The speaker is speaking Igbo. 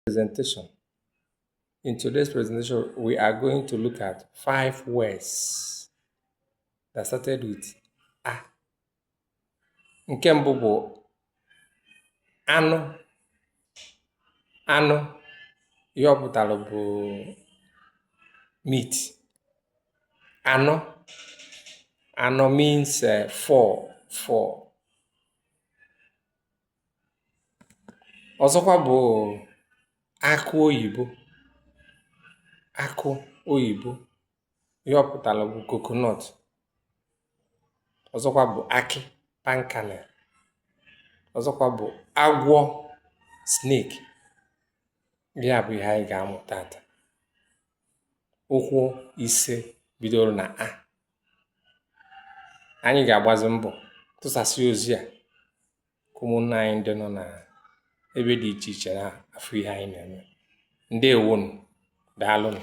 Presentation. In today's presentation, we are going to look at five words that started with A. Nke mbụ bụ anụ. Anụ, ihe ọ pụtara bụ meat. Anọ. Anọ means four, four. Ọzọkwa bụ akụ oyibo. Akụ oyibo, ihe ọ pụtara bụ coconut. Ọzọkwa bụ akị, palm kernel. Ọzọkwa bụ agwọ, snake. Ihe a bụ ihe anyị ga-amụ tata. Okwu ise bidoro na A. Anyị ga-agbazi mbọ tụsasị ozi a ka ụmụnne anyị ndị nọ na ebe dị iche iche na-afụ ihe anyị na-eme. Ndewonu, daalụnụ.